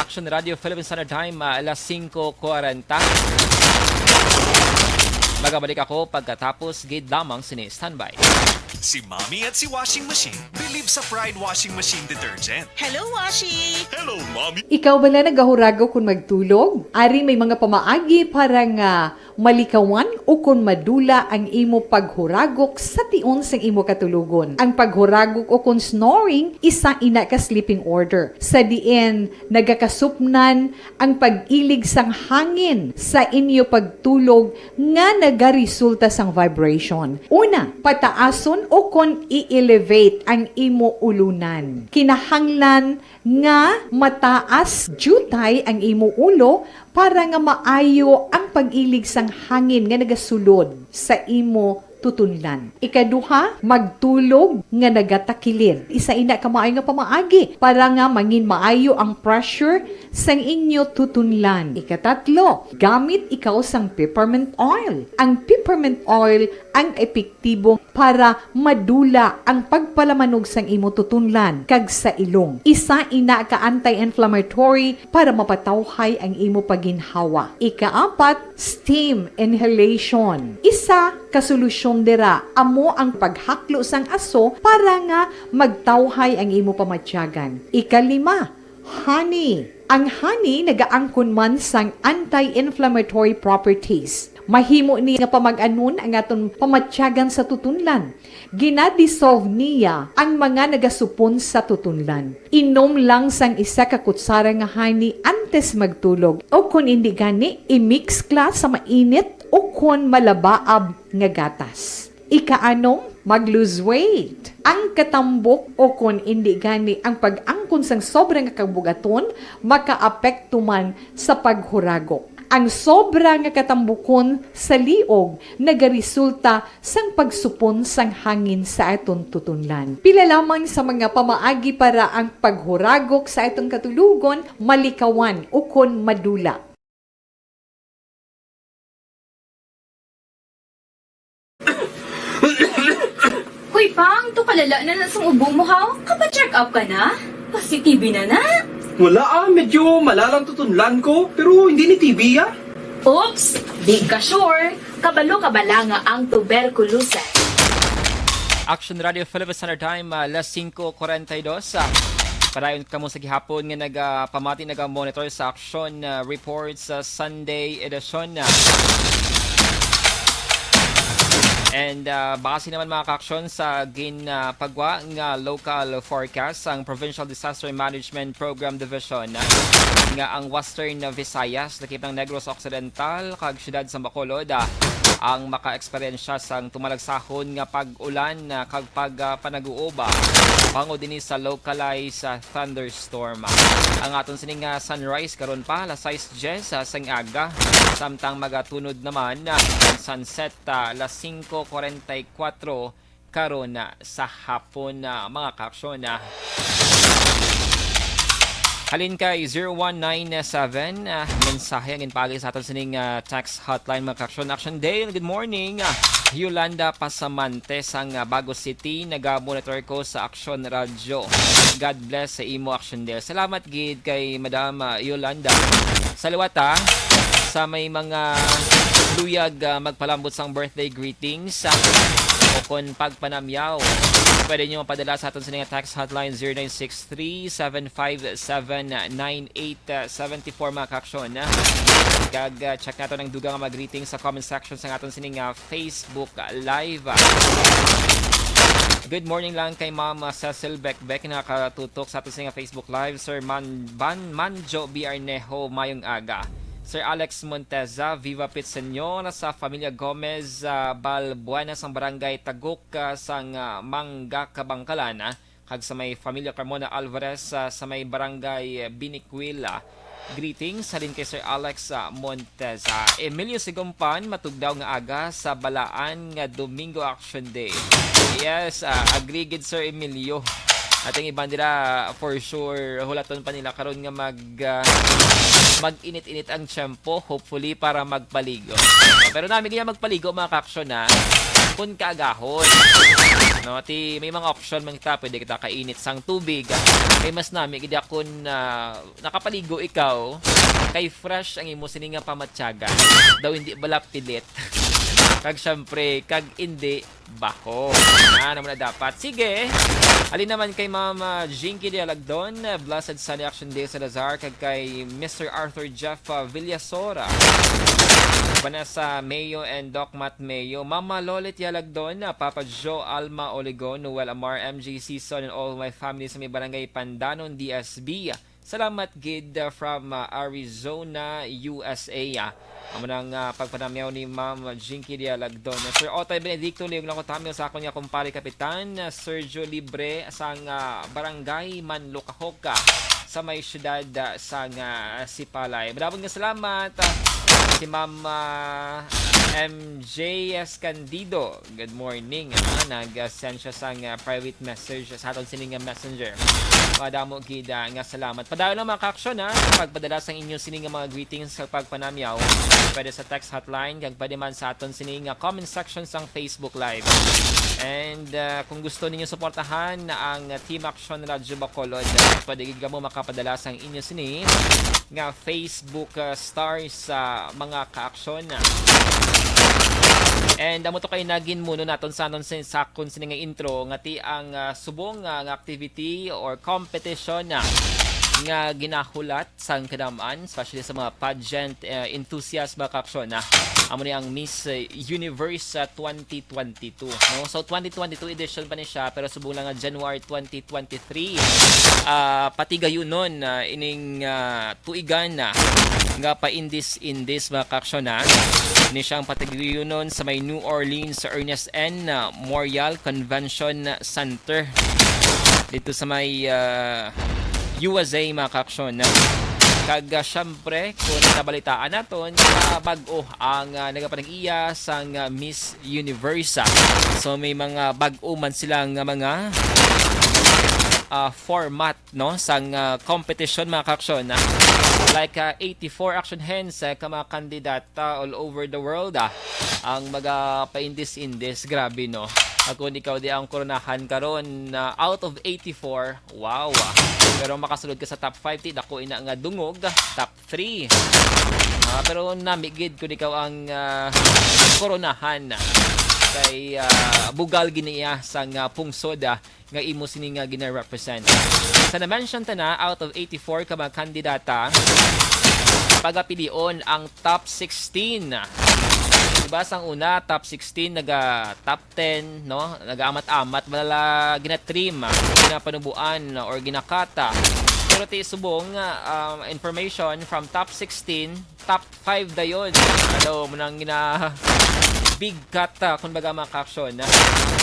Action Radio Philippine Standard Time, ah, alas singko kwarenta. Magabalik ako pagkatapos gid lamang sini. Standby. Si Mommy at si Washing Machine believe sa Pride Washing Machine Detergent. Hello, Washi! Hello, Mommy! Ikaw bala nagahuragok kon magtulog? Ari may mga pamaagi para nga malikawan ukon madula ang imo paghuragok sa tion sang imo katulogon. Ang paghuragok ukon snoring, isa ina ka sleeping order, sa diin nagakasupnan ang pag-ilig sang hangin sa inyo pagtulog nga nagaresulta sang vibration. Una, pataason ukon i-elevate ang imo ulunan. Kinahanglan nga mataas diutay ang imo ulo para nga maayo ang pag-ilig sang hangin nga nagasulod sa imo tutunlan. Ikaduha, magtulog nga nagatakilid. Isa ina ka maayo nga pamaagi para nga mangin maayo ang pressure sang inyo tutunlan. Ikatatlo, gamit ikaw sang peppermint oil. Ang peppermint oil ang epektibo para madula ang pagpalamanog sang imo tutunlan kag sa ilong. Isa ina ka anti-inflammatory para mapatawhay ang imo paginhawa. Ikaapat, steam inhalation. Isa ka solusyon dira amo ang paghaklo sang aso para nga magtawhay ang imo pamatyagan. Ikalima, honey. Ang honey nagaangkon man sang anti-inflammatory properties. Mahimo ni nga pamag-anon ang aton pamatyagan sa tutunlan. Ginadissolve niya ang mga nagasupon sa tutunlan. Inom lang sang isa ka kutsara nga honey antes magtulog, o kon indi gani, i-mix kla sa mainit o kon malabaab nga gatas. Ikaanom, mag-lose weight. Ang katambok o kon indi gani ang pag-angkon sang sobra nga kabugaton makaapekto man sa paghuragok. Ang sobra nga katambukon sa liog nagaresulta sang pagsupon sang hangin sa aton tutunlan. Pila lamang sa mga pamaagi para ang paghuragok sa aton katulogon malikawan ukon madula. Hoy, Pang, to kalala na na sang ubo mo, haw? Kapa-check up ka na? Pasi-T B na na? Wala ah, medyo malalang tutunlan ko, pero hindi ni T B ah. Oops! Di ka sure. Kabalo ka bala nga ang tuberculosis? Action Radio Philippine Standard Time, ah, alas singko kuwarenta'y dos. Ah, padayon kamo sa gihapon nga nagapamati, naga-monitor sa action, ah, report sa Sunday edition. Ah. And ah, base naman, mga kaaksyon, sa ginpagwa nga local forecast, ang Provincial Disaster Management Program Division, ah, nga ang Western Visayas, lakip ng Negros Occidental, kag siyudad sa Bacolod, ah, ang maka-eksperyensya sang tumalagsahon nga pag-ulan, ah, kag pag, ah, panag-uob, ah, bangod ini sa localized, ah, thunderstorm. Ang aton sining, ah, sunrise karon pa, alas sais dyes, ah, sang aga, samtang magatunod naman, ah, ang sunset, ah, alas singko kuwarenta y kuwatro karon, ah, sa hapon, ah, mga kaaksyon, ah. Halin kay zero one nine seven, ah, mensahe ang ginpaagi sa aton sining, ah, text hotline, mga kaaksyon. Action Dale, good morning. Ah, Yolanda Pasamante sang, ah, Bago City, naga-monitor ko sa Action Radyo. God bless sa imo, Action Dale. Salamat gid kay Madam, ah, Yolanda. Sa liwat, ah, sa may mga luyag, ah, magpalambot sang birthday greetings, ah, o kon pagpanamyaw, pwede nyo mapadala sa aton sining text hotline, zero nine six three, seven five seven, nine eight seven four, mga kaaksyon, ah. Kag, ah, check nato ang dugang nga mga greetings sa comment section sa aton sining, ah, Facebook Live. Good morning lang kay Ma'am, ah, Cecil Bekbek, nakatutok sa aton sining, ah, Facebook Live. Sir Man-, Ban-, Manjo B. Arneho, mayong aga. Sir Alex Monteza, Viva Pit Señor, sa Familia Gomez, ah, Balbuena, sang Barangay Taguk, ah, sang, ah, Mangga, Kabangkalan, ah, kag sa may Familia Carmona Alvarez, ah, sa may Barangay Binicuil, ah. Greetings halin kay Sir Alex, ah, Monteza. Emilio Sigumpan, matugdaw nga aga sa balaan nga Domingo Action Day. Yes, ah, agree gid, Sir Emilio. Ating iban nila, for sure, hulaton pa nila karon nga mag, ah, mag-init-init ang tiyempo, hopefully para magpaligo. Pero nami niya magpaligo, mga kaaksyon, ha, kun kaagahon. No, ti may mga option man kita, pwede kita kainit sang tubig. Kay mas nami gid akon, ah, nakapaligo ikaw, kay fresh ang imo sini nga pamatyagan. Daw hindi bala pilit. Kag syempre, kag hindi baho. Ah, naman na dapat. Sige. Alin naman kay Ma'am, ah, Jinky Dialagdon, ah, Blessed Sunday Action Day Salazar, kag kay Mister Arthur Jeff, ah, Villasora, Vanessa Mayo, and Doc Matt Mayo, Mama Lolit Dialagdon, ah, Papa Joe, Alma Oligo, Noel Amar, M J Season, and all my family sa may barangay Pandanon, D S B. Salamat gid, uh, from, uh, Arizona, U S A, ah. Amo nang, uh, pagpanamyaw ni Ma'am Jinky Dialagdon. Sir Otay Benedicto, liyog lang ko tamyo sa akon nga kumpare kapitan, uh, Sergio Libre, sang, uh, Barangay Manlukahok, ah, sa may siyudad, uh, sang, uh, Sipalay. Madamon nga salamat, uh, si Ma'am, uh, M J Escandido, good morning. Ah, nag-send siya sang, ah, private message sa aton sini nga messenger. Madamo gid, ah, nga salamat. Padayon lang, mga ka-aksyon, ha, sa pagpadala sang inyo sini nga mga greetings kag pagpanamyaw. Pwede sa text hotline, kag pwede man sa aton sini nga comment section sang Facebook Live. And, ah, kung gusto ninyo suportahan ang Team Action Radyo Bacolod, pwede gid kamo makapadala sang inyo sini nga Facebook, ah, star sa mga ka-aksyon. And amo to kay nagin muno naton sa anon sin-, sakon sini nga intro, nga ti ang, ah, subong, ah, nga activity or competition, ah, nga ginahulat sang kadam-an, especially sa mga pageant, ah, enthusiast, mga ka-aksyon, ah. Amo ni ang Miss, eh, Universe, ah, twenty twenty-two, no? So, twenty twenty-two edition pa ni siya, pero subong lang nga January twenty twenty-three, ah, patigayunon, ah, ining, ah, tuigan na nga paindis-indis, mga ka-aksyon, ha. Ini siyang patigayunon sa may New Orleans Ernest N Morial Convention Center dito sa may, ah, U S A, mga ka-aksyon, ha. Kag, ah, syempre, kung nabalitaan naton, ah, bag-o ang, ah, nagapanag-iya sang, ah, Miss Universe, ah. So, may mga bag-o man sila nga mga, ah, format, no, sang, ah, competition, mga ka-aksyon, ah. Like, ah, eighty-four action hands, ah, ka mga kandidata all over the world, ah, ang magapaindis-indis. Grabe, no? Kung ikaw di ang koronahan karon, ah, out of eighty-four, wow, ah. Pero makasulod ka sa top five, ti dako ina nga dungog, ah, top three. Ah, pero nami gid kung ikaw ang, ah, koronahan, ah. Kay, ah, bugal gid niya sang, ah, pungsod, ah, nga imo sini nga gina-represent. Sa na-mention ta na, out of eighty-four ka mga kandidata, pagapilion ang top sixteen. Diba, sang una, top sixteen, naga top ten, no? Nagaamat-amat, wala ginatrim, ginapanubuan, or ginakata. Pero ti subong, um, information from top sixteen, top five dayon. Ano, mo nang gina big cut, ah, kung baga, mga ka-aksyon, ah,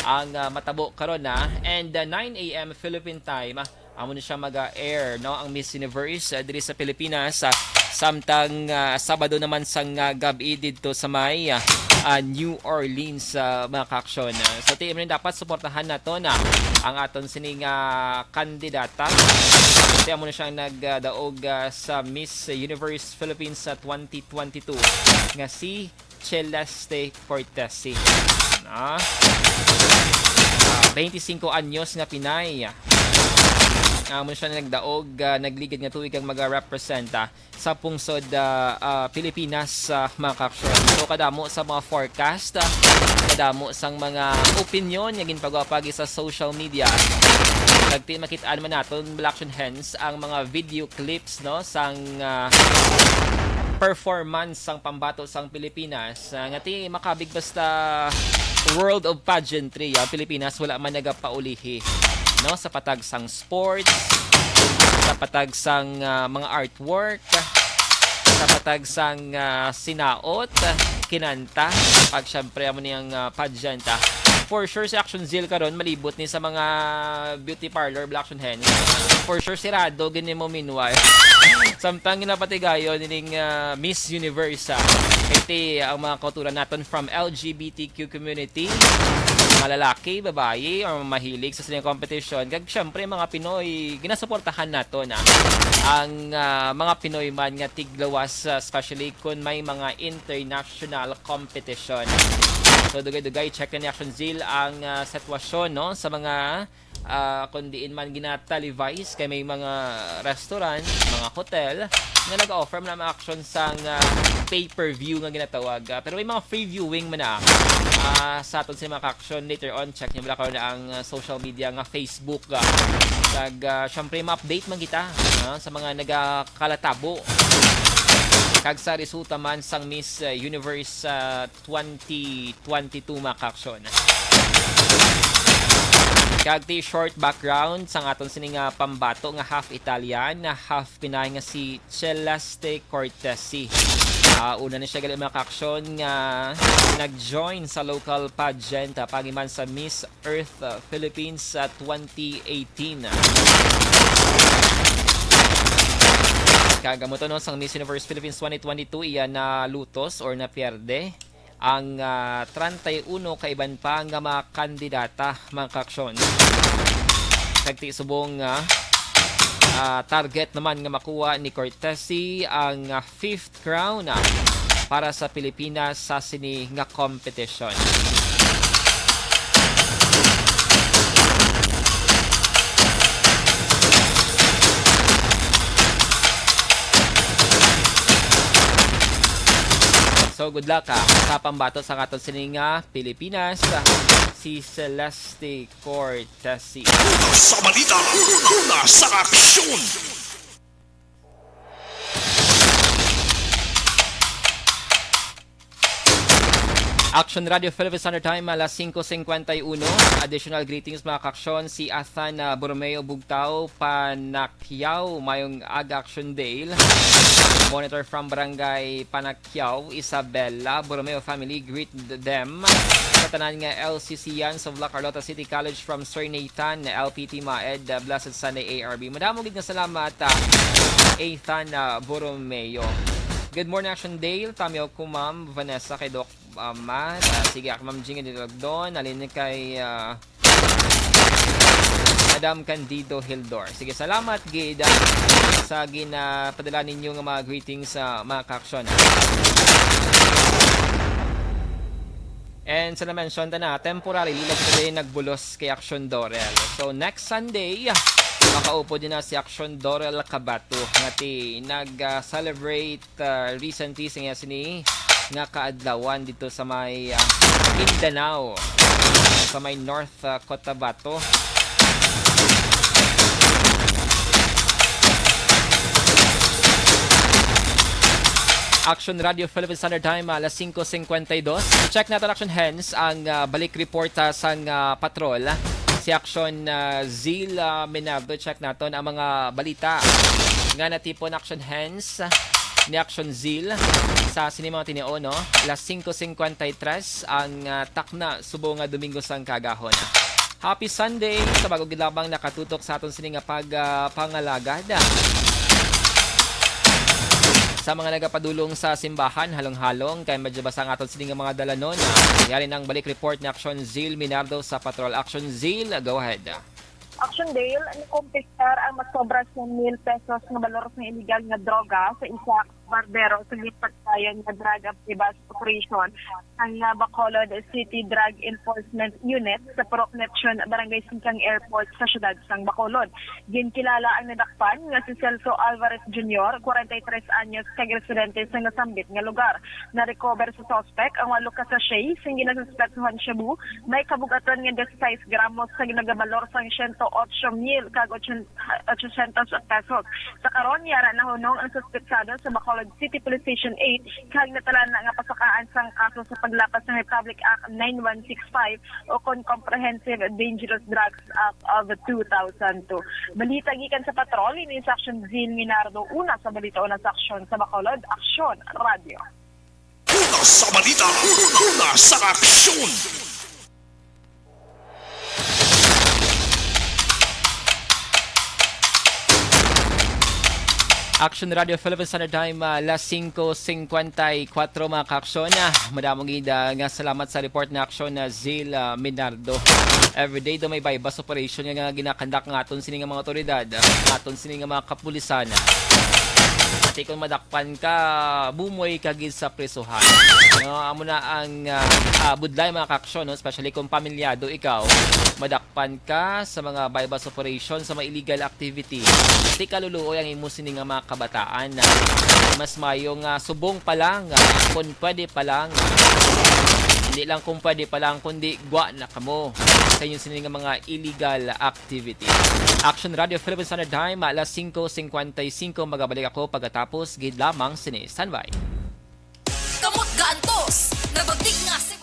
ang, ah, matabo karon, ah. And, ah, nine a m Philippine time, ah, amo na siya mag-air, no, ang Miss Universe, ah, diri sa Pilipinas, ah, samtang, ah, Sabado naman sang, ah, gab-i didto sa may, ah, ah, New Orleans, ah, mga ka-aksyon. Ah, so, ti amo ni dapat suportahan naton, ah, ang aton sining, ah, kandidata. Ti amo na siyang nagdaog, ah, sa Miss Universe Philippines sa twenty twenty-two nga si Celeste Cortesi. Na? Ah, twenty-cinco anyos nga Pinay. Amo siya na nagdaog, ah, nagligid nga tuig ang magarepresenta sa pungsod, ah, ah, Pilipinas, ah, mga ka-aksyon. So, kadamo sa mga forecast, ah, kadamo sang mga opinion nga ginpagwapagi sa social media. Nagti makit-an man naton, Black Action Hands, ang mga video clips, no, sang, ah, performance sang pambato sang Pilipinas, ah, nga ti makabig basta world of pageantry, ah, Pilipinas, wala man nagapaulihi, no, sa patag sang sports, sa patag sang, ah, mga artwork, sa patag sang, ah, sinaot, kinanta, pag syempre amo ni ang, ah, pageant, ah. For sure, si Action Zeal karon malibot ni sa mga beauty parlor, Black Action Hands. For sure, sirado gini mo meanwhile. Samtang ginapatigayon ining, ah, Miss Universe, ah. Kay ti ang mga kauturan naton from L G B T Q community, mga lalaki, babayi, or mahilig sa sining competition. Kag syempre, mga Pinoy, ginasuportahan naton, ah, ang, ah, mga Pinoy man nga tigluwas, ah, especially kung may mga international competition. So, dugay-dugay, check na ni Action Zeal ang, ah, sitwasyon, no, sa mga, ah, kung diin man gina-televise, kay may mga restaurant, mga hotel, nga nag-offer man ang action sang, ah, pay-per-view nga ginatawag. Ah, pero may mga free viewing man na, ah, sa aton sa mga action. Later on, check niyo bala karon ang, ah, social media nga Facebook, ah. Kag, ah, syempre, ma-update man kita, ah, sa mga nagakalatabo kag sa resulta man sang Miss, ah, Universe, ah, twenty twenty-two, mga ka-action. Kag ti short background sang aton sini nga pambato nga half Italian, half Pinay nga si Celeste Cortesi. Ah, una na siya gali, mga ka-action, nga nag-join sa local pageant, ah, paagi man sa Miss Earth, ah, Philippines sa twenty eighteen. Kag amo to, no, sang Miss Universe Philippines twenty twenty-two, iya nalutos or napierde. ang, ah, treinta y uno ka iban pa nga mga kandidata, mga kaaksyon. Kag ti subong nga, ah, target naman nga makuha ni Cortesi ang, ah, fifth crown, ah, para sa Pilipinas sa sini nga competition. So, good luck, ah, sa pambato sa aton sini nga Pilipinas, ah, si Celeste Cortesi. Sa balita, una sa aksyon. Action Radio Philippine Standard Time, alas singko singkwenta y uno. Additional greetings, mga kaaksyon, si Athan, ah, Borromeo Bugtao, Panakyaw. Mayong aga, Action Dale. Monitor from Barangay Panakyaw, Isabela. Borromeo family, greet them. Sa tanan nga L C C yan sa Villa Carlota City College, from Sir Nathan, L P T Maed, uh, blessed Sunday, A R B. Madamo gid nga salamat, ah, Ethan, ah, Borromeo. Good morning, Action Dale. Tamiyo ko, Ma'am Vanessa, kay Doc, ah, Matt. Ah, sige, ako, Ma'am Jing Dilagdon. Alin kay, ah, Madam Candido Hildor. Sige, salamat gid, ah, sa ginapadala ninyo nga mga greetings sa mga kaaksyon. And sa na-mention ta na, temporarily lang kita din nagbulos kay Action Dorel. So, next Sunday, makaupod din na si Action Dorel Kabato nga ti nag, ah, celebrate, ah, recently sa iya sini nga kaadlawan dito sa may, ah, Mindanao, sa may North, ah, Cotabato. Action Radio Philippine Standard Time, alas singko singkwenta y dos. Check naton, Action Hens, ang, ah, balik report, ah, sang, ah, patrol. Si Action, ah, Zil, ah, Minardo, check naton ang mga balita nga natipon, Action Hens, ni Action Zil sa sini mga tinion, no? Alas singko singkwenta y tres ang, ah, takna subong nga Domingo sang kaagahon. Happy Sunday sa bago gid lamang nakatutok sa aton sini nga pag, ah, pangalagad. Sa mga nagapadulong sa simbahan, halong-halong kay medyo basa ang aton sini nga mga dalanon. Yari ang balik report ni Action Zil Minardo sa Patrol. Action Zil, go ahead. Action Dale, nakumpiskar ang masobra sa mil pesos nga balor sang iligal nga droga sa isa ka barbero sa ginpatigayon nga drug buy-bust operation ang, ah, Bacolod City Drug Enforcement Unit sa Purok Neptune, Barangay Singkang Airport sa siyudad sang Bacolod. Ginkilala ang nadakpan nga si Celso Alvarez Junior, kwarenta y tres anyos, kag residente sa nasambit nga lugar. Na-recover sa suspek ang walo ka sachet sing ginasuspetsuhan shabu, may kabug-aton nga disisais gramos sa ginagabalor sang siyento otso mil kag ochenta, ochocientos pesos. Sa karon, yara nahunong ang suspetsado sa Bacolod City Police Station eight kag natalaan na nga pasakaan sang kaso sa paglapas sang Republic Act nine one six five ukon Comprehensive Dangerous Drugs Act of two thousand two. Balita gikan sa patrol, ini si Action Zin Minardo, una sa balita, una sa aksyon sa Bacolod, Aksyon Radio. Una sa balita, una sa aksyon. Action Radio Philippine Standard Time, ah, alas singko singkwenta y kwatro, mga kaaksyon. Ah, madamo gid, ah, nga salamat sa report na aksyon na Zil, ah, Minardo. Everyday do may buy-bust operation nga, nga ginakandak nga aton sini nga mga otoridad, ah, aton sini nga mga kapulisan. Ati kung madakpan ka, bumoy ka gid sa prisuhan. No, amo na ang, ah, ah, budlay, mga kaaksyon, no? Especially kung pamilyado ikaw, madakpan ka sa mga buy-bust operation, sa mga illegal activity. Di kaluluoy ang imo sini nga mga kabataan na mas mayo nga subong pa lang, ah, kung pwede pa lang. Hindi lang kung pwede pa lang, kundi gwa na kamo sa inyo sini nga mga illegal activity. Action Radio Philippine Standard Time, alas singko singkwenta y singko. Magabalik ako pagkatapos gid lamang sini. Standby. Kamot gaantos, nabagtig nga si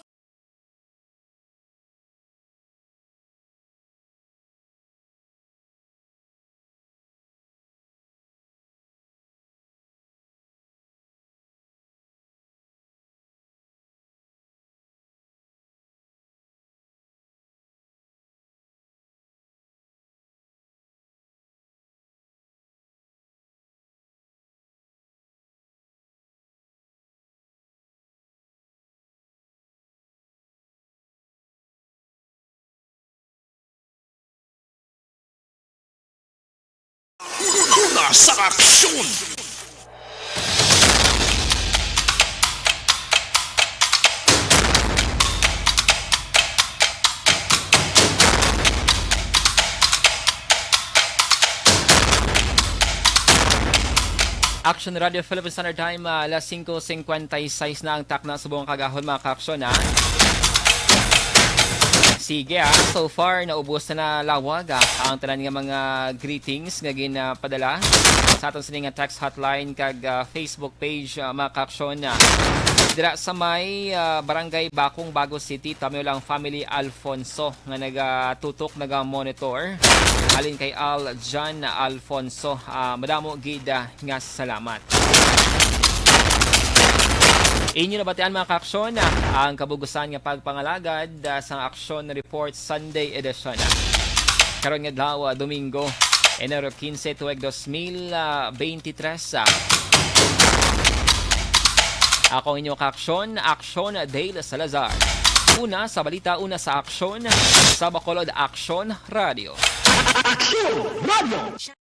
Una sa aksyon! Action Radio Philippine Standard Time, ah, alas singko singkwenta y seis na ang takna subong kagahon, mga kaaksyon, ha? Sige, ah. So far, naubos na na lawag, ah, ang tanan nga mga greetings nga ginpadala sa aton sini nga text hotline kag, ah, Facebook page, ah, mga kaaksyon, ah. Dira sa may, ah, Barangay Bakong, Bago City, Tamyo Lang Family Alfonso nga nagatutok, naga-monitor. Halin kay Al John Alfonso, ah, madamo gid, ah, nga salamat. Inyo nabatian, mga kaaksyon, ah, ang kabugusan nga pagpangalagad, ah, sang Aksyon Report Sunday Edition. Karon nga adlaw, ah, Domingo, Enero quince, tuig dos mil, ah, veintitrés, ah. Ako ang inyo kaaksyon, Aksyon Dale Salazar. Una sa balita, una sa aksyon, sa Bacolod Aksyon Radio. Aksyon Radio!